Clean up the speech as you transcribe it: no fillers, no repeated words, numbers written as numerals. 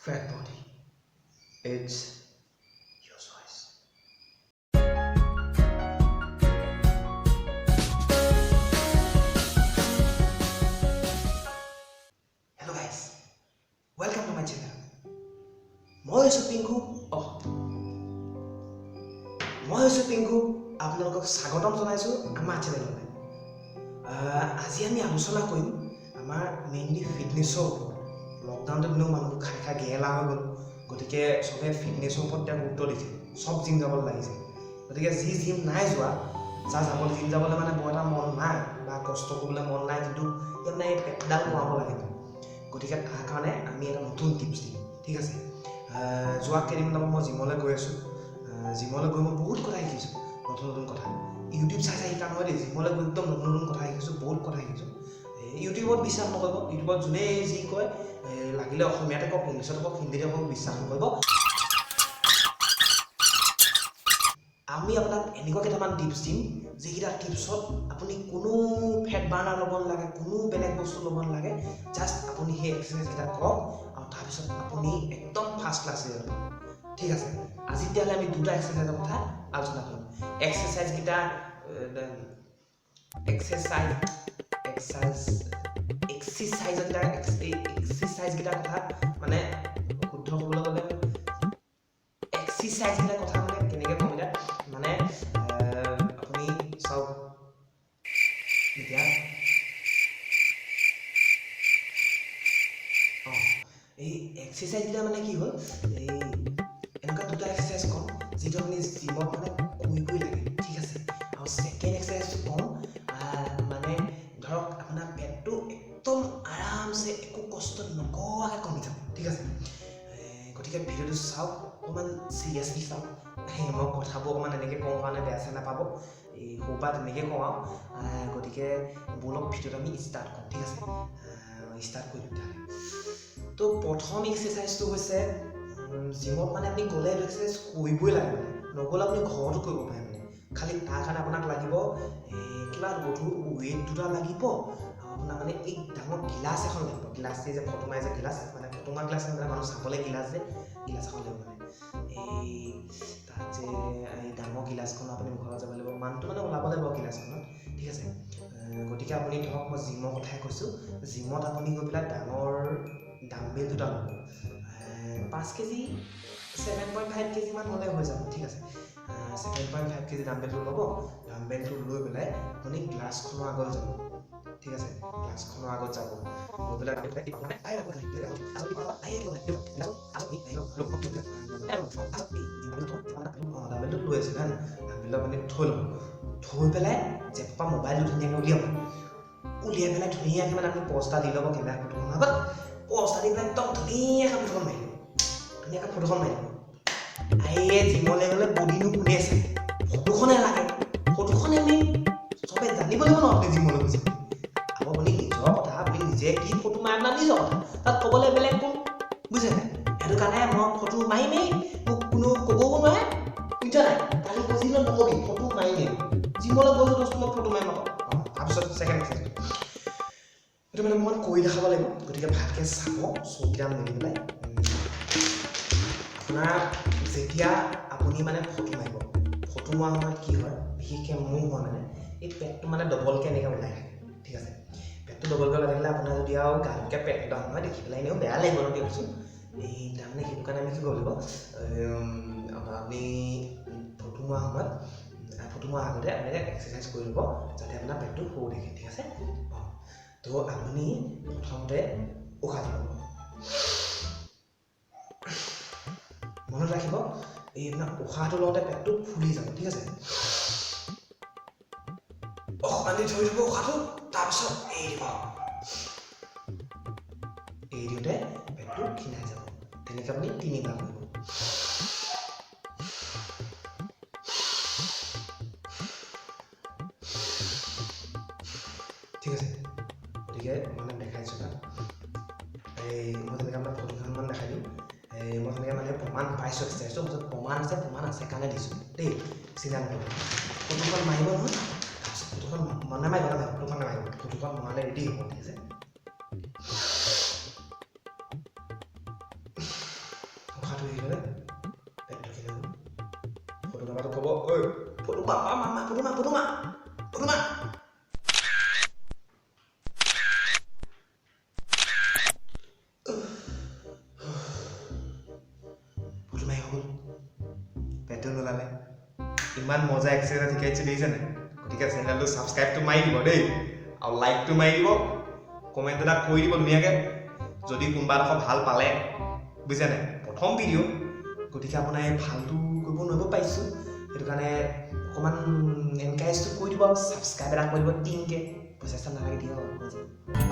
Fat body. It's your choice. Hello guys, welcome to my channel. মই হৈছোঁ পিংকু। অঁ, মই হৈছোঁ পিংকু, আপোনালোকক স্বাগতম জনাইছোঁ আমাৰ চেনেললৈ। আজি আমি আলোচনা কৰিম আমাৰ মেইনলি ফিটনেছৰ ওপৰত। লকডাউনটোত এনেও মানুহবোৰ খাই খাই গেলা হৈ গ'ল, গতিকে চবে ফিটনেছৰ ওপৰত এতিয়া গুৰুত্ব দিছে, চব জিম যাবলৈ লাগিছে। গতিকে যি জিম নাই যোৱা, যাৰ যাবলৈ জিম যাবলৈ মানে বৰ এটা মন নাই বা কষ্ট কৰিবলৈ মন নাই, কিন্তু ইয়াত মানে এই পেটডাল কমাব লাগে, গতিকে তাৰ কাৰণে আমি এটা নতুন টিপছ দিম, ঠিক আছে। যোৱা কেইদিনমান মই জিমলৈ গৈ আছোঁ। জিমলৈ গৈ মই বহুত কথা শিকিছোঁ, নতুন নতুন কথা। ইউটিউব চাই চাই শিকা নহয় দেই, জিমলৈ গৈ একদম নতুন নতুন কথা শিকিছোঁ, বহুত কথা শিকিছোঁ। ইউটিউবত বিশ্বাস নকৰিব, ইউটিউবত যোনে যি কয়, লাগিলে অসমীয়াতে কওক, ইংলিছতে কওক, হিন্দীতে কওক, বিশ্বাস নকৰিব। আমি আপোনাক এনেকুৱা কেইটামান টিপছ দিম, যিকেইটা টিপছত আপুনি কোনো ফেট বাৰ্ণাৰ ল'ব নালাগে, কোনো বেলেগ বস্তু ল'ব নালাগে, জাষ্ট আপুনি সেই এক্সাৰচাইজকেইটা কৰক আৰু তাৰপিছত আপুনি একদম ফাৰ্ষ্ট ক্লাছ ৰিজাল্ট পাব, ঠিক আছে। আজি তেতিয়াহ'লে আমি দুটা এক্সাৰচাইজৰ কথা আলোচনা কৰিম। এক্সাৰচাইজকেইটা এক্সাৰচাইজকেইটাৰ কথা মানে শুদ্ধ ক'বলৈ গ'লে এক্সাৰচাইজকেইটাৰ কথা মানে কেনেকৈ ক'ম এতিয়া, মানে আপুনি চাওক এতিয়া, অঁ, এই এক্সাৰচাইজকেইটা মানে কি হ'ল, এই এনেকুৱা দুটা এক্সাৰচাইজ ক'ম যিটো আপুনি জিমত মানে কৰিবই লাগে, ঠিক আছে। আৰু ছেকেণ্ড এক্সাৰচাইজটো ক'ম, মানে ধৰক আপোনাৰ পেটটো একদম আৰামছে একো কষ্ট নকৰাকৈ কমি যাব, ঠিক আছে। গতিকে ভিডিঅ'টো চাওক, অকণমান চিৰিয়াছলি চাওক। মই কথাবোৰ অকণমান এনেকৈ কওঁ কাৰণে বেয়া চেয়া নাপাব, এই সৰুৰ পৰা তেনেকৈ কওঁ আৰু। গতিকে ব'লক ভিডিঅ'টো আমি ষ্টাৰ্ট কৰোঁ, ঠিক আছে। ষ্টাৰ্ট কৰি দিম তেতিয়াহ'লে। তো প্ৰথম এক্সাৰচাইজটো হৈছে, জিমত মানে আপুনি গ'লে এইটো এক্সাৰচাইজ কৰিবই লাগে, মানে নগ'লে আপুনি ঘৰতো কৰিব পাৰে, মানে খালি তাৰ কাৰণে আপোনাক লাগিব এই কিবা গধুৰ ৱেইট দুটা লাগিব, আৰু আপোনাৰ মানে এই ডাঙৰ গিলাচ এখন লাগিব। গিলাচ এই যে ফটো মাৰে যে গিলাচ, মানে ফটো মৰা গিলাচ মানে মানুহ চাবলৈ গিলাচ যে, গিলাচ এখন লাগিব। মানে এই তাত যে এই ডাঙৰ গিলাচখন আপুনি মুখৰ আগত যাব লাগিব, মানুহটো মানে ওলাব লাগিব গিলাচখনত, ঠিক আছে। গতিকে আপুনি ধৰক মই জিমৰ কথাই কৈছোঁ, জিমত আপুনি গৈ পেলাই ডাঙৰ ডাম্বেল দুটা ল'ব, 5 কেজি 7.5 কেজিমান হ'লে হৈ যাব, ঠিক আছে। 7.5 কেজি ডাম্বেলটো ল'ব, ডাম্বেলটো লৈ পেলাই আপুনি গ্লাছখনৰ আগত যাব, ঠিক আছে। গ্লাছখনৰ আগত যাব, গৈ পেলাই অঁ, ডাম্বেলটো লৈ আছে না, ডাম্বেলটো আপুনি থৈ ল'ব, থৈ পেলাই জেপৰ পৰা মোবাইলটো ধুনীয়াকৈ উলিয়াব, উলিয়াই পেলাই ধুনীয়াকৈ মানে আপুনি প'জ এটা দি ল'ব কেমেৰা ফটোখনৰ আগত, প'জ এটা দি পেলাই একদম ধুনীয়াকৈ ফটোখন মাৰি দিব, ধুনীয়াকৈ ফটোখন মাৰি দিব। আয়ে জিমলৈ গ'লে বডিনো কোনে চায়, ফটোখনে লাগে, ফটোখনে মেইন, চবে জানিব লাগিব ন আপুনি জিমলৈ গৈছে। আৰু আপুনি নিজৰ কথা, আপুনি নিজে কি ফটো মাৰে আপোনাৰ নিজৰ কথা, তাত ক'বলৈ বেলেগ কোন, বুজিছে নাই? সেইটো কাৰণে মই ফটো মাৰিমেই, মোক কোনো ক'বও নোৱাৰে, বুজিছা নাই? কালি কৈছিল নকবি, ফটো মাৰিমেই, জিমলৈ গৈছোঁ দোস্ত মই ফটো মাৰিম আকৌ। অঁ, তাৰপিছত ছেকেণ্ড এক্সাৰচাইজটো, এইটো মানে মই কৰি দেখাব লাগিব, গতিকে ভালকৈ চাব, চকুকেইটা মেলি পেলাই। আপোনাৰ যেতিয়া আপুনি মানে ফটো মাৰিব, ফটো মৰাৰ সময়ত কি হয়, বিশেষকৈ মোৰ হয় মানে এই পেটটো মানে ডবলকৈ এনেকৈ ওলাই থাকে, ঠিক আছে। পেটটো ডবলকৈ ওলাই থাকিলে আপোনাৰ যদি আৰু গালকৈ পেটটো ডাঙৰ হয়, দেখি পেলাই এনেও বেয়া লাগিব ন দিয়কচোন। এই তাৰমানে সেইটো কাৰণে আমি কি কৰিব লাগিব, আপুনি ফটো মৰাৰ সময়ত, ফটো মৰাৰ আগতে এনেকৈ এক্সাৰচাইজ কৰি ল'ব যাতে আপোনাৰ পেটটো সৰু দেখে, ঠিক আছে। অঁ, তো আপুনি প্ৰথমতে উশাহটো ল'ব, মনত ৰাখিব এই আপোনাৰ উশাহটো লওঁতে পেটটো ফুলি যাব, ঠিক আছে। অকণমান দেৰি ধৰি দিব উশাহটো, তাৰপিছত এৰি দিব, এৰি দিওঁতে পেটটো ক্ষীণাই যাব। তেনেকৈ আপুনি তিনিবাৰ কৰিব। ঠিক আছে, গতিকে মানে দেখাইছোঁ তাত, এই মই তেনেকৈ আপোনাক ফটোকেইখনমান দেখাই দিম। এই মই তেনেকৈ মানে প্ৰমাণ পাইছোঁ এক্সাৰচাইজটো, পিছত প্ৰমাণ আছে, প্ৰমাণ আছে কাৰণে দিছোঁ দেই, চিন্তা নকৰিব। ফটোখন মাৰিব নহয়, তাৰপিছত ফটোখন নামাৰিব, নামাৰিব, ফটোখন নামাৰিব, ফটোখন মৰালে ৰেডি হ'ব, ঠিক আছে। উশাহটো এৰি ল'লে পেটটো খেলি গ'ল। ফটো মাৰটো ক'ব, ঐ ফটো মাৰ, মাৰ মাৰ, ফটো মাৰ, ফটো মাৰ, ফটো মাৰ। ফটো মাৰি হৈ গ'ল, পেটটো নোলালে। ইমান মজা এক্সাৰচাইজ শিকাইছোঁ, দেখিছেনে? গতিকে চেনেলটো ছাবস্ক্ৰাইবটো মাৰি দিব দেই, আৰু লাইকটো মাৰি দিব, কমেণ্ট এটা কৰি দিব ধুনীয়াকৈ যদি কোনোবা এডোখৰ ভাল পালে, বুজিছেনে? প্ৰথম ভিডিঅ', গতিকে আপোনাৰ এই ভালটো কৰিব নোৱাৰিব পাৰিছোঁ, সেইটো কাৰণে অকণমান এনকাৰেজটো কৰি দিব আৰু ছাবস্ক্ৰাইব এটা কৰি দিব টিংকৈ। পইচা চইচা নালাগে, দিয়ক।